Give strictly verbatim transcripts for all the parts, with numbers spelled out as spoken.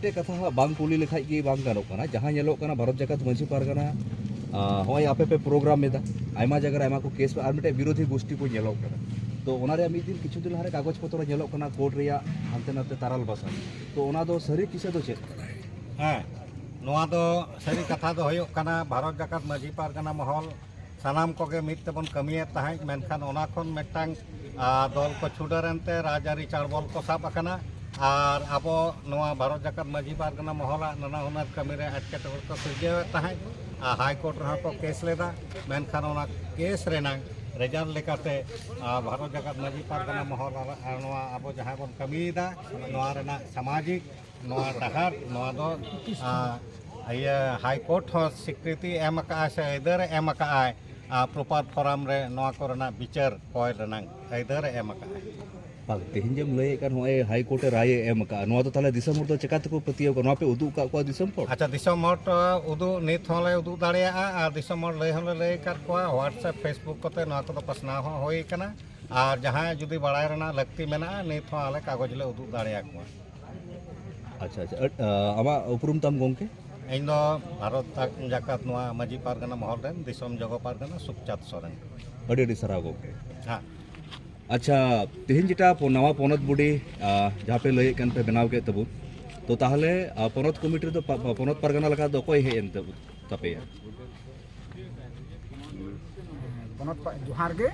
ᱢᱤᱫᱴᱮᱡ ᱠᱟᱛᱷᱟ ᱦᱟᱸᱜ ᱵᱟᱝ ᱠᱩᱞᱤ ᱞᱮᱠᱷᱟᱡ ᱜᱮ ᱵᱟᱝ ᱜᱟᱱᱚᱜ ᱠᱟᱱᱟ᱾ ᱡᱟᱦᱟᱸ ᱧᱮᱞᱚᱜ ᱠᱟᱱᱟ, ᱵᱷᱟᱨᱚᱛ ᱡᱟᱠᱟᱛ ᱢᱟᱹᱡᱷᱤ ᱯᱟᱨᱜᱟᱱᱟ, ᱟᱸ, ᱦᱚᱸᱜᱼᱚᱭ ᱟᱯᱮ ᱯᱮ ᱯᱨᱳᱜᱨᱟᱢ ᱮᱫᱟ, ᱟᱭᱢᱟ ᱡᱟᱭᱜᱟ ᱨᱮ ᱟᱭᱢᱟ ᱠᱚ ᱠᱮᱥ ᱯᱮ, ᱟᱨ ᱢᱤᱫᱴᱮᱡ ᱵᱤᱨᱳᱫᱷᱤ ᱜᱳᱥᱴᱤ ᱠᱚ ᱧᱮᱞᱚᱜ ᱠᱟᱱᱟ᱾ ᱛᱚ ᱚᱱᱟ ᱨᱮᱭᱟᱜ ᱢᱤᱫ ᱫᱤᱱ, ᱠᱤᱪᱷᱩ ᱫᱤᱱ ᱞᱟᱦᱟ ᱨᱮ ᱠᱟᱜᱚᱡᱽ ᱯᱚᱛᱨᱚ ᱧᱮᱞᱚᱜ ᱠᱟᱱᱟ, ᱠᱳᱨᱴ ᱨᱮᱭᱟᱜ ᱦᱟᱱᱛᱮ ᱱᱟᱛᱮ ᱛᱟᱨᱟᱞ ᱵᱟᱥᱟᱞ᱾ ᱛᱚ ᱚᱱᱟ ᱫᱚ ᱥᱟᱹᱨᱤ ᱠᱤᱥᱟᱹ ᱫᱚ ᱪᱮᱫ ᱠᱟᱱᱟ? ᱦᱮᱸ, ᱱᱚᱣᱟ ᱫᱚ ᱥᱟᱹᱨᱤ ᱠᱟᱛᱷᱟ ᱫᱚ ᱦᱩᱭᱩᱜ ᱠᱟᱱᱟ, ᱵᱷᱟᱨᱚᱛ ᱡᱟᱠᱟᱛ ᱢᱟᱹᱡᱷᱤ ᱯᱟᱨᱜᱟᱱᱟ ᱢᱚᱦᱚᱞ ᱥᱟᱱᱟᱢ ᱠᱚᱜᱮ ᱢᱤᱫ ᱛᱮᱵᱚᱱ ᱠᱟᱹᱢᱤᱭᱮᱫ ᱛᱟᱦᱮᱸᱫ, ᱢᱮᱱᱠᱷᱟᱱ ᱚᱱᱟ ᱠᱷᱚᱱ ᱢᱤᱫᱴᱟᱝ, ᱟ, ᱫᱚᱞ ᱠᱚ ᱪᱷᱩᱰᱟᱹᱨ ᱮᱱᱛᱮ ᱨᱟᱡᱽᱟᱹᱨᱤ ᱪᱟᱲᱵᱚᱞ ᱠᱚ ᱥᱟᱵ ᱟᱠᱟᱱᱟ᱾ ᱟᱨ ᱟᱵᱚ ᱱᱚᱣᱟ ᱵᱷᱟᱨᱚᱛ ᱡᱟᱠᱟᱛ ᱢᱟᱹᱡᱷᱤ ᱯᱟᱨᱜᱟᱱᱟ ᱢᱚᱦᱚᱞᱟᱜ ᱱᱟᱱᱟ ᱦᱩᱱᱟᱹᱨ ᱠᱟᱹᱢᱤ ᱨᱮ ᱮᱴᱠᱮᱴᱚᱬᱮ ᱠᱚ ᱥᱤᱨᱡᱟᱹᱣᱮᱫ ᱛᱟᱦᱮᱸᱫ᱾ ᱟᱨ ᱦᱟᱭ ᱠᱳᱨᱴ ᱨᱮᱦᱚᱸ ᱠᱚ ᱠᱮᱥ ᱞᱮᱫᱟ, ᱢᱮᱱᱠᱷᱟᱱ ᱚᱱᱟ ᱠᱮᱥ ᱨᱮᱱᱟᱝ ᱨᱮᱡᱟᱞᱴ ᱞᱮᱠᱟᱛᱮ, ᱟ, ᱵᱷᱟᱨᱚᱛ ᱡᱟᱠᱟᱛ ᱢᱟᱹᱡᱷᱤ ᱯᱟᱨᱜᱟᱱᱟ ᱢᱚᱦᱚᱞ ᱟᱨ, ᱟᱨ ᱱᱚᱣᱟ ᱟᱵᱚ ᱡᱟᱦᱟᱸ ᱵᱚᱱ ᱠᱟᱹᱢᱤᱭᱮᱫᱟ, ᱱᱚᱣᱟ ᱨᱮᱱᱟᱜ ᱥᱟᱢᱟᱡᱤᱠ ᱱᱚᱣᱟ ᱰᱟᱦᱟᱨ, ᱱᱚᱣᱟ ᱫᱚ, ᱟ, ᱤᱭᱟᱹ, ᱦᱟᱭ ᱠᱳᱨᱴ ᱦᱚᱸ ᱥᱤᱠᱨᱤᱛᱤ ᱮᱢ ᱟᱠᱟᱫᱼᱟ ᱥᱮ ᱟᱹᱭᱫᱟᱹᱨ ᱮ ᱮᱢ ᱟᱠᱟᱫᱼᱟᱭ, ᱟ, ᱯᱨᱚᱯᱟᱨ ᱯᱷᱳᱨᱟᱢ ᱨᱮ ᱱᱚᱣᱟ ᱠᱚᱨᱮᱱᱟᱜ ᱵᱤᱪᱟᱹᱨ ᱠᱚᱭ ᱨᱮᱱᱟᱝ ᱟᱹᱭᱫᱟᱹᱨ ᱮ ᱮᱢ ᱟᱠᱟᱫᱼᱟᱭ᱾ ᱵᱟᱝ, ᱛᱮᱦᱮᱧ ᱡᱮᱢ ᱞᱟᱹᱭᱮᱫ ᱠᱟᱱ, ᱱᱚᱜᱼᱚᱭ ᱦᱟᱭ ᱠᱳᱨᱴ ᱮ ᱨᱟᱭ ᱮ ᱮᱢ ᱟᱠᱟᱫᱼᱟ, ᱱᱚᱣᱟ ᱫᱚ ᱛᱟᱦᱚᱞᱮ ᱫᱤᱥᱚᱢ ᱦᱚᱲ ᱫᱚ ᱪᱮᱠᱟ ᱛᱮᱠᱚ ᱯᱟᱹᱛᱭᱟᱹᱣ ᱠᱚᱣᱟ? ᱱᱚᱣᱟ ᱯᱮ ᱩᱫᱩᱜ ᱟᱠᱟᱫ ᱠᱚᱣᱟ ᱫᱤᱥᱚᱢ ᱦᱚᱲ? ᱟᱪᱪᱷᱟ, ᱫᱤᱥᱚᱢ ᱦᱚᱲ ᱴᱚ ᱩᱫᱩᱜ ᱱᱤᱛ ᱦᱚᱸᱞᱮ ᱩᱫᱩᱜ ᱫᱟᱲᱮᱭᱟᱜᱼᱟ, ᱟᱨ ᱫᱤᱥᱚᱢ ᱦᱚᱲ ᱞᱟᱹᱭ ᱦᱚᱸᱞᱮ ᱞᱟᱹᱭ ᱟᱠᱟᱫ ᱠᱚᱣᱟ, WhatsApp, Facebook ᱠᱚᱛᱮ ᱱᱚᱣᱟ ᱠᱚᱫᱚ ᱯᱟᱥᱱᱟᱣ ᱦᱚᱸ ᱦᱩᱭ ᱟᱠᱟᱱᱟ᱾ ᱟᱨ ᱡᱟᱦᱟᱸᱭ ᱡᱩᱫᱤ ᱵᱟᱲᱟᱭ ᱨᱮᱱᱟᱜ ᱞᱟᱹᱠᱛᱤ ᱢᱮᱱᱟᱜᱼᱟ, ᱱᱤᱛ ᱦᱚᱸ ᱟᱞᱮ ᱠᱟᱜᱚᱡᱽ ᱞᱮ ᱩᱫᱩᱜ ᱫᱟᱲᱮᱭᱟᱠᱚᱣᱟ᱾ ᱟᱪᱪᱷᱟ, ᱟᱪᱪᱷᱟ᱾ ᱟᱹᱰ-, ᱟ, ᱟᱢᱟᱜ ᱩᱯᱨᱩᱢ ᱛᱟᱢ ᱜᱚᱢᱠᱮ? ᱤᱧ ᱫᱚ ᱵᱷᱟᱨᱚᱛ ᱡᱟᱠᱟᱛ ᱱᱚᱣᱟ ᱢᱟᱹᱡᱷᱤ ᱯᱟᱨᱜᱟᱱᱟ ᱢᱚᱦᱚᱞ ᱨᱮᱱ ᱫᱤᱥᱚᱢ ᱡᱚᱜᱚ ᱯᱟᱨᱜᱟᱱᱟ ᱥᱩᱠᱪᱟᱸᱫᱽ ᱥᱚᱨᱮᱱ᱾ ᱟᱹᱰᱤ ᱟᱹᱰᱤ ᱥᱟᱨᱦᱟᱣ ᱜᱚᱢᱠᱮ᱾ ᱦᱮᱸ᱾ ᱟᱪᱪᱷᱟ, ᱛᱮᱦᱮᱧ ᱡᱮᱴᱟ ᱯᱚ-, ᱱᱟᱣᱟ ᱯᱚᱱᱚᱛ ᱵᱚᱰᱤ, ᱟ, ᱡᱟᱦᱟᱸ ᱯᱮ ᱞᱟᱹᱭᱮᱫ ᱠᱟᱱ ᱯᱮ ᱵᱮᱱᱟᱣ ᱠᱮᱫ ᱛᱟᱵᱚᱱ, ᱛᱚ ᱛᱟᱦᱚᱞᱮ, ᱟ, ᱯᱚᱱᱚᱛ ᱠᱚᱢᱤᱴᱤ ᱨᱮᱫᱚ ᱯᱟ-, ᱯᱟ-, ᱯᱚᱱᱚᱛ ᱯᱟᱨᱜᱟᱱᱟ ᱞᱮᱠᱟ ᱫᱚ ᱚᱠᱚᱭ ᱦᱮᱡ ᱮᱱ ᱛᱟᱵᱚᱱ? ᱛᱟᱯᱮᱭᱟ᱾ ᱯᱚᱱᱚᱛ ᱯᱟ-, ᱡᱚᱦᱟᱨ ᱜᱮ᱾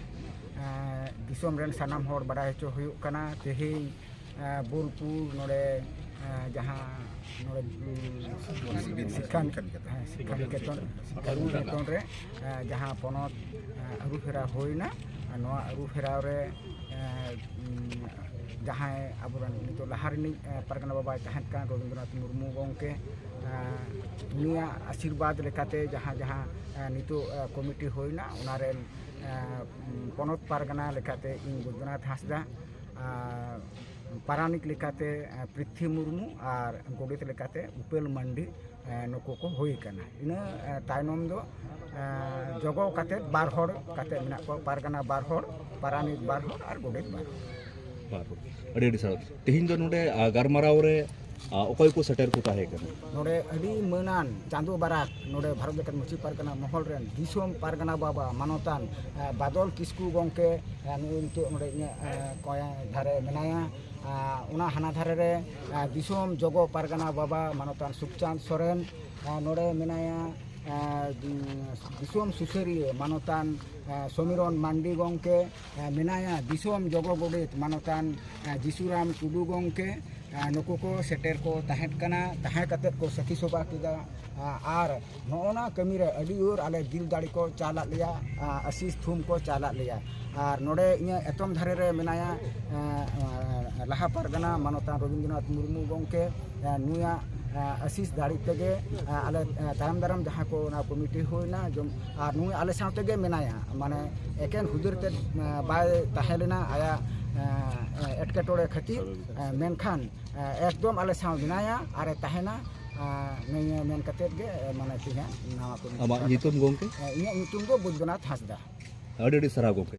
ᱮᱸ, ᱫᱤᱥᱚᱢ ᱨᱮᱱ ᱥᱟᱱᱟᱢ ᱦᱚᱲ ᱵᱟᱰᱟᱭ ᱦᱚᱪᱚ ᱦᱩᱭᱩᱜ ᱠᱟᱱᱟ, ᱛᱮᱦᱮᱧ, ᱮᱸ, ᱵᱳᱞᱯᱩᱨ ᱱᱚᱰᱮ, ᱮᱸ, ᱡᱟᱦᱟᱸ ᱱᱚᱰᱮ, ᱩᱸ, ᱥᱤᱠᱠᱷᱟ ᱱᱤᱠᱮᱛᱚᱱ᱾ ᱦᱮᱸ, ᱥᱤᱠᱠᱷᱟ ᱱᱤᱠᱮᱛᱚᱱ, ᱥᱤᱠᱠᱷᱟ ᱱᱤᱠᱮᱛᱚᱱ ᱨᱮ, ᱮᱸ, ᱡᱟᱦᱟᱸ ᱯᱚᱱᱚᱛ, ᱮᱸ, ᱟᱹᱨᱩ ᱯᱷᱮᱨᱟᱣ ᱦᱩᱭᱱᱟ, ᱱᱚᱣᱟ ᱟᱹᱨᱩ ᱯᱷᱮᱨᱟᱣ ᱨᱮ, ᱮᱸ, ᱩᱸ, ᱡᱟᱦᱟᱸᱭ ᱟᱵᱚᱨᱮᱱ ᱱᱤᱛᱚᱜ ᱞᱟᱦᱟ ᱨᱤᱱᱤᱡ, ᱮᱸ, ᱯᱟᱨᱜᱟᱱᱟ ᱵᱟᱵᱟᱭ ᱛᱟᱦᱮᱸ ᱠᱟᱱ ᱨᱚᱵᱤᱱᱫᱨᱚᱱᱟᱛᱷ ᱢᱩᱨᱢᱩ ᱜᱚᱢᱠᱮ, ᱮᱸ, ᱩᱱᱤᱭᱟᱜ ᱟᱥᱤᱨᱵᱟᱫᱽ ᱞᱮᱠᱟᱛᱮ ᱡᱟᱦᱟᱸ, ᱡᱟᱦᱟᱸ, ᱮᱸ, ᱱᱤᱛᱚᱜ, ᱮᱸ, ᱠᱚᱢᱤᱴᱤ ᱦᱩᱭᱱᱟ, ᱚᱱᱟ ᱨᱮᱱ, ᱮᱸ, ᱯᱚᱱᱚᱛ ᱯᱟᱨᱜᱟᱱᱟ ᱞᱮᱠᱟᱛᱮ ᱤᱧ ᱵᱳᱭᱫᱚᱱᱟᱛᱷ ᱦᱟᱸᱥᱫᱟ, ᱟᱨ ᱯᱟᱨᱟᱱᱤᱠ ᱞᱮᱠᱟᱛᱮ, ᱮᱸ, ᱯᱨᱤᱛᱷᱤ ᱢᱩᱨᱢᱩ ᱟᱨ ᱜᱚᱰᱮᱛ ᱞᱮᱠᱟᱛᱮ ᱩᱯᱮᱞ ᱢᱟᱱᱰᱤ, ᱮᱸ, ᱱᱩᱠᱩ ᱠᱚ ᱦᱩᱭ ᱠᱟᱱᱟ᱾ ᱤᱱᱟᱹ, ᱮᱸ, ᱛᱟᱭᱱᱚᱢ ᱫᱚ, ᱮᱸ, ᱡᱚᱜᱚ ᱠᱟᱛᱮ ᱵᱟᱨ ᱦᱚᱲ ᱠᱟᱛᱮ ᱢᱮᱱᱟᱜ ᱠᱚᱣᱟ, ᱯᱟᱨᱜᱟᱱᱟ ᱵᱟᱨ ᱦᱚᱲ, ᱯᱟᱨᱟᱱᱤᱠ ᱵᱟᱨ ᱦᱚᱲ ᱟᱨ ᱜᱚᱰᱮᱛ ᱵᱟᱨ ᱦᱚᱲ᱾ ᱵᱟᱨ ᱦᱚᱲ᱾ ᱟᱹᱰᱤ ᱟᱹᱰᱤ ᱥᱟᱨᱦᱟᱣ᱾ ᱛᱮᱦᱮᱧ ᱫᱚ ᱱᱚᱰᱮ, ᱟ, ᱜᱟᱞᱢᱟᱨᱟᱣ ᱨᱮ, ᱟᱨ ᱚᱠᱚᱭ ᱠᱚ ᱥᱮᱴᱮᱨ ᱠᱚ ᱛᱟᱦᱮᱸ ᱠᱟᱱᱟ? ᱱᱚᱰᱮ ᱟᱹᱰᱤ ᱢᱟᱹᱱᱟᱱ ᱪᱟᱸᱫᱳ ᱵᱟᱨᱟᱠ ᱱᱚᱰᱮ ᱵᱷᱟᱨᱚᱛ ᱡᱟᱠᱟᱛ ᱢᱟᱹᱡᱷᱤ ᱯᱟᱨᱜᱟᱱᱟ ᱢᱚᱦᱚᱞ ᱨᱮᱱ ᱫᱤᱥᱚᱢ ᱯᱟᱨᱜᱟᱱᱟ ᱵᱟᱵᱟ ᱢᱟᱱᱚᱛᱟᱱ ᱵᱟᱫᱚᱞ ᱠᱤᱥᱠᱩ ᱜᱚᱢᱠᱮ ᱱᱩᱭ ᱱᱤᱛᱚᱜ ᱱᱚᱰᱮ ᱤᱧᱟᱹᱜ ᱠᱚᱭᱟ ᱫᱷᱟᱨᱮ ᱢᱮᱱᱟᱭᱟ᱾ ᱚᱱᱟ ᱦᱟᱱᱟ ᱫᱷᱟᱨᱮ ᱨᱮ ᱫᱤᱥᱚᱢ ᱡᱚᱜᱚ ᱯᱟᱨᱜᱟᱱᱟ ᱵᱟᱵᱟ ᱢᱟᱱᱚᱛᱟᱱ ᱥᱩᱠᱪᱟᱸᱫᱽ ᱥᱚᱨᱮᱱ ᱱᱚᱰᱮ ᱢᱮᱱᱟᱭᱟ᱾ ᱫᱤᱥᱚᱢ ᱥᱩᱥᱟᱹᱨᱤᱭᱟᱹ ᱢᱟᱱᱚᱛᱟᱱ ᱥᱚᱢᱤᱨᱚᱱ ᱢᱟᱱᱰᱤ ᱜᱚᱢᱠᱮ ᱢᱮᱱᱟᱭᱟ᱾ ᱫᱤᱥᱚᱢ ᱡᱚᱜᱚ ᱜᱚᱰᱮᱛ ᱢᱟᱱᱚᱛᱟᱱ ᱡᱤᱥᱩᱨᱟᱢ ᱴᱩᱰᱩ ᱜᱚᱢᱠᱮ ᱱᱩᱠᱩ ᱠᱚ ᱥᱮᱴᱮᱨ ᱠᱚ ᱛᱟᱦᱮᱸ ᱠᱟᱱᱟ, ᱛᱟᱦᱮᱸ ᱠᱟᱛᱮᱫ ᱠᱚ ᱥᱟᱹᱠᱷᱤ ᱥᱚᱵᱷᱟ ᱠᱮᱫᱟ᱾ ᱟᱨ ᱱᱚᱜᱼᱚ ᱱᱟ ᱠᱟᱹᱢᱤ ᱨᱮ ᱟᱹᱰᱤ ᱡᱳᱨ ᱟᱞᱮ ᱫᱤᱞ ᱫᱟᱲᱮ ᱠᱚ ᱪᱟᱞᱟᱫ ᱞᱮᱭᱟ, ᱟᱥᱤᱥ ᱛᱷᱩᱢ ᱠᱚ ᱪᱟᱞᱟᱫ ᱞᱮᱭᱟ᱾ ᱟᱨ ᱱᱚᱰᱮ ᱤᱧᱟᱹᱜ ᱮᱛᱚᱢ ᱫᱷᱟᱨᱮ ᱨᱮ ᱢᱮᱱᱟᱭᱟ ᱞᱟᱦᱟ ᱯᱟᱨᱜᱟᱱᱟ ᱢᱟᱱᱚᱛᱟᱱ ᱨᱚᱵᱤᱱᱫᱨᱚᱱᱟᱛᱷ ᱢᱩᱨᱢᱩ ᱜᱚᱢᱠᱮ᱾ ᱱᱩᱭᱟᱜ ᱟᱥᱤᱥ ᱫᱟᱲᱮ ᱛᱮᱜᱮ ᱟᱞᱮ ᱛᱟᱭᱚᱢ ᱫᱟᱨᱟᱢ ᱡᱟᱦᱟᱸ ᱠᱚ ᱚᱱᱟ ᱠᱚᱢᱤᱴᱤ ᱦᱩᱭᱱᱟ ᱡᱚᱢ, ᱟᱨ ᱱᱩᱭ ᱟᱞᱮ ᱥᱟᱶ ᱛᱮᱜᱮ ᱢᱮᱱᱟᱭᱟ᱾ ᱢᱟᱱᱮ ᱮᱠᱮᱱ ᱦᱩᱫᱟᱹᱨ ᱛᱮ ᱵᱟᱭ ᱛᱟᱦᱮᱸ ᱞᱮᱱᱟ ᱟᱭᱟᱜ ᱮᱴᱠᱮᱴᱚᱬᱮ ᱠᱷᱟᱹᱛᱤᱨ, ᱢᱮᱱᱠᱷᱟᱱ ᱮᱠᱫᱚᱢ ᱟᱞᱮ ᱥᱟᱶ ᱢᱮᱱᱟᱭᱟ ᱟᱨᱮ ᱛᱟᱦᱮᱱᱟ᱾ ᱱᱤᱭᱟᱹ ᱢᱮᱱ ᱠᱟᱛᱮᱫ ᱜᱮ ᱢᱟᱱᱮ ᱛᱮᱦᱮᱧ ᱱᱟᱣᱟ ᱠᱚᱢᱤᱴᱤ ᱟᱢᱟᱜ ᱧᱩᱛᱩᱢ ᱜᱚᱢᱠᱮ? ᱤᱧᱟᱹᱜ ᱧᱩᱛᱩᱢ ᱫᱚ ᱵᱳᱭᱫᱚᱱᱟᱛᱷ ᱦᱟᱸᱥᱫᱟ᱾ ᱟᱹᱰᱤ ᱟᱹᱰᱤ ᱥᱟᱨᱦᱟᱣ ᱜᱚᱢᱠᱮ᱾